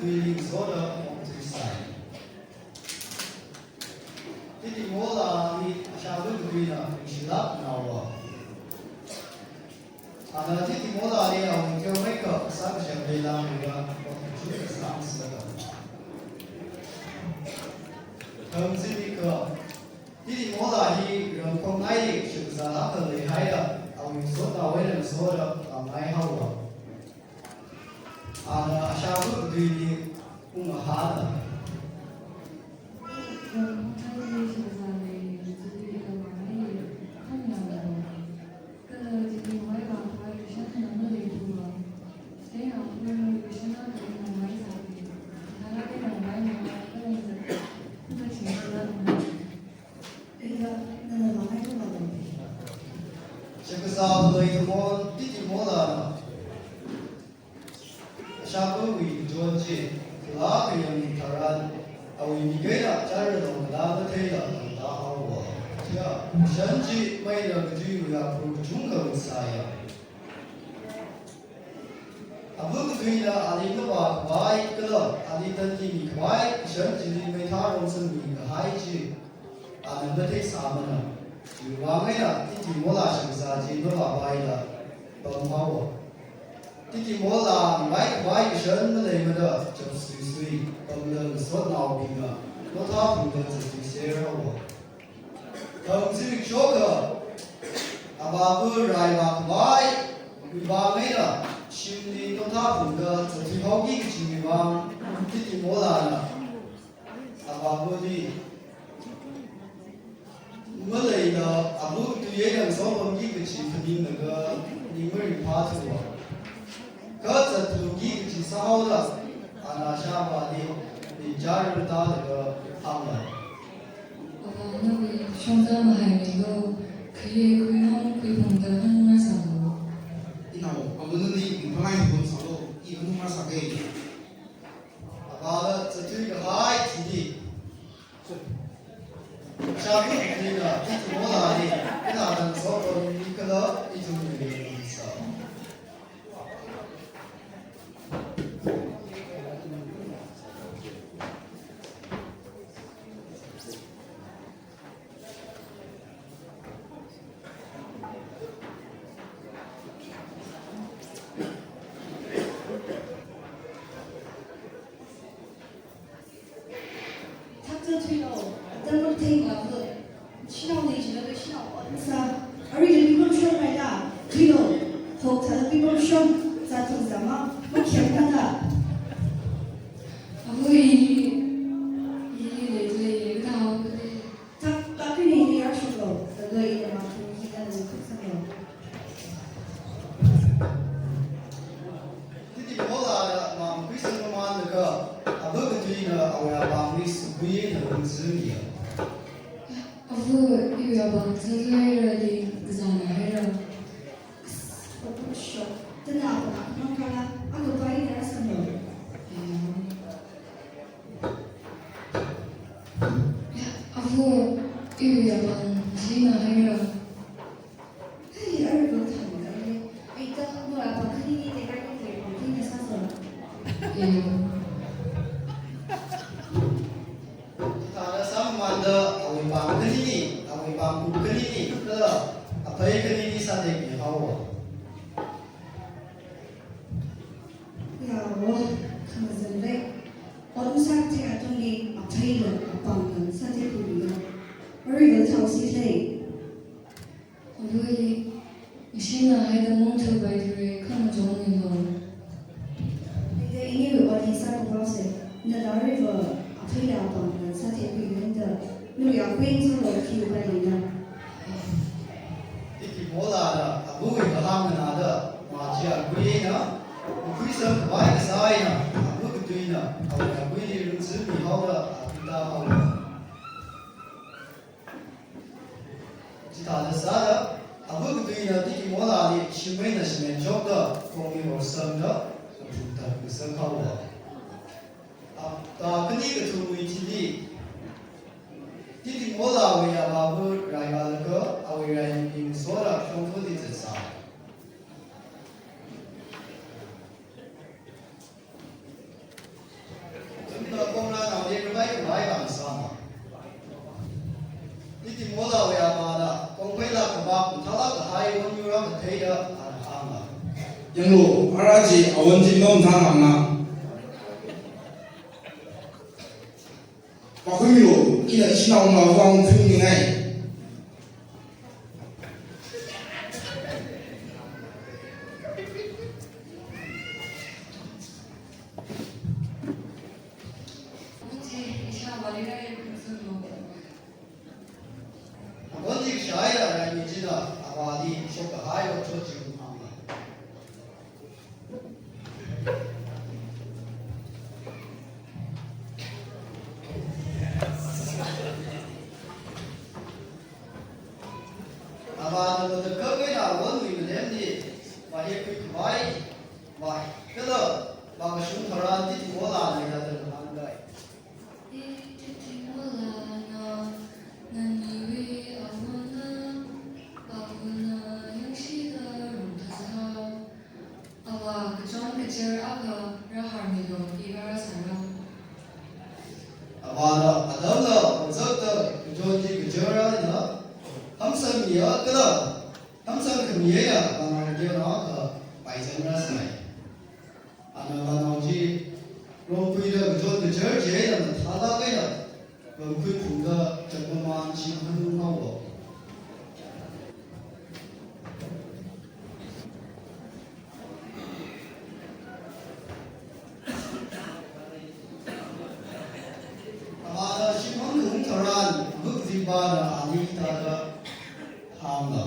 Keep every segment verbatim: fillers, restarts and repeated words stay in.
Ning soda mok tui sai. Titi mola ni ashāva katuina ningshilāknaowa. Ana titi mola ni awui teomeikha sākashap leilānglaga mok tui sāngasaka. Khamzimikha, titi mola hi ramkhongnaili shakzā akha leihaida, awui sotnaowui eina soda pāngngai haowa. Ana ashāva katuili ungahāna. Shakzā phalei thamon titi mola ashāvawui kachon chi, kala kayang tharan, awui mik eina chara longda matheila longda haowa. Chiya, kashan chi meina katuiwui aphur kachungkha sāya. Ava katuina ali mavākhavai kala ali tandi mikhavai kashan chili meitharong sangmi kahai chi ana matheisāmana. Chiwui vang eina titi mola shakzā chi mavāpaila pamhaowa. Titi mola mivaikhavai kashan maleimada chapsuisui pamda ngasotnaobingna notha phungda zatsuiser haowa. Khamzimik shoka, avāva rai vākhavaiwui vang eina shimli notha phungda zatthui haoki kachiwui vang, titi molana avāvali maleila ava katui eina ngasopamki kachi phaninglaga ning maringphāthuwa. Kha zatthuki kachi sāhaoda, ana ashāvali ning chara tālaga hānga. Avā, nawui shongza mahaimilu, khaye khuihong khuiphungda hanungarsālu. Inao, amununi miphangai hipon sālu, i hanungarsāke. Avāla zatthui kahai thili ashāva katuina titi molali, ina dan sokon ni kala ithumli sā. Thakta thuilo, atam mathei ngava. Shanao nei jilaga shanao ot masā. Aruila pipam shon maila, thuilo, thok thāla pipam shon, zat thong zama, makhem kanda. Avui, ili lei lei, kathā haokade. Thak, thak kani ni ashoklo, laga ina mathung hi ana khuk sanglo. Titi molana mā makhuisang mamānlaga, ava katuina awui apāngli sukhui eina rungzamiya. Ava, iwui apāng sāzui haira di, kazāna haira. As, papa shok. Tana apāng akhamang kala, akhavai eina rāsanglo. Ava, iwui apāng china haira. Hey, aruiva thangdalei. Ei, ta, nawui apāng khanini tekhaini tekhaini sāsa. Eyo. Chithāda sāmamānda awui pāng khanini, awui pāng khanini, kala aphei khanini sātekmi haowa. Yawo, khangazanlei. Ot masākathei atungli apheila apāngla sātekhuiya. Aruiva thaosi lei. Avali, mashina haida mongthu bai thure khamachong nilo. Ida iniwui ot hi sākhavāse, nala aruiva apheila apāngla sātekhuiya da, nawui apāng solo khi upai leina. Titi molana avawui kahāng nganāda, mā chi akhui eina, makhuisang khavai kasā eina, ava katuina, awui akuili rungzami haoda, akhui tāhaowa. Chithāda sāda, ava katuina titi molali shim eina shimān shokda, khongli horsangda, kaphung tatngasak haowa. Ap, ta khani kathumwui thili, titi molawui avāva rai vālaga, awui rai ning soda shongfali zatsā. Raji awon ji nom thang amna. Pakhuimilu, ina ishi naongalāwui vang phungmingai. Akonji kashaiya raimi china, avāli shokkahai otshot chi hānga. Avāna matakhak eina awonwui malemli vāhekhui khavai, vā, kala vākashung tharan Titimola leida da hāngai. I Titimola, na, naniwui awona, awona yangshida rungthat haowa. Avā kachon kacher akha rāharmilu, i vārāsālu. Avāna atamla ozakta kachon chi kacher eina hamsangmiya kala hamsang khami eina vānao teonao akha paizang rāsai. Ana vānao chi rongkhuida kachon kacher chi eina mathālāk eina rongkhui phungda chakmaman chi hanung haowa. Avāna shim hanung tharan, avuk zingvāna ali hithāda hānga.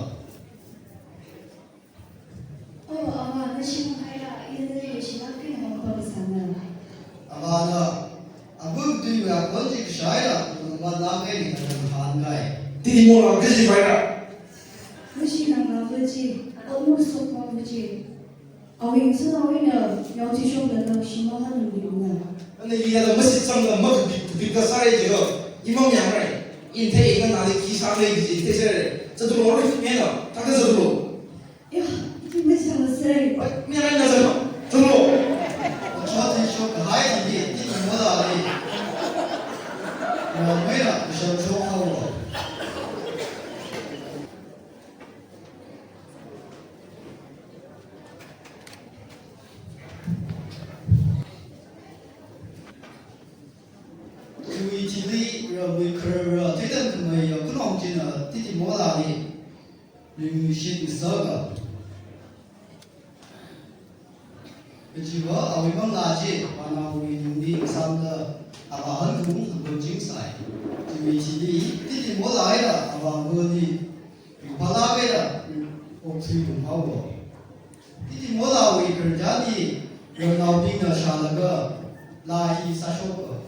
Oh, avā, na shim haira, ina nali leishilāk eina hāngpam sāna. Avāna avuk tuiwui akon chi kashaiya, tungvātlāk eina hithāda hāngai. Titimola kaji paira. Nashi nangla vaji, okmur sokma vaji. Awui ngasānao eina yaothishok laga shim hanungli ungna. Ana hithāda mashitsangda makapik, kapik kasāra jiakha, imang yangrai. Ina thei, ina nali khi sālei kaji theiser. Zatulu, ina, thāda zatulu. Ya, ina mashitsangsa. Ai, mi rai na zatulu. Zatulu. Otshot chi shokkahai chi, Titimolali. Rammeina kashok shok haowa. Chiwui thili ramwui kharara thuitan khamei yaokhanong china Titimolali ringluishit ngasaka. Kajiva awui manglā chi vānaowui lungli ngasāmda avā hanung hangdon chingsai. Chiwui thili Titimola eina avāvali ringphālāk eina okthui rum haowa. Titimolawui khararchanli ramnaobingna shālaga laa hi sāshoka.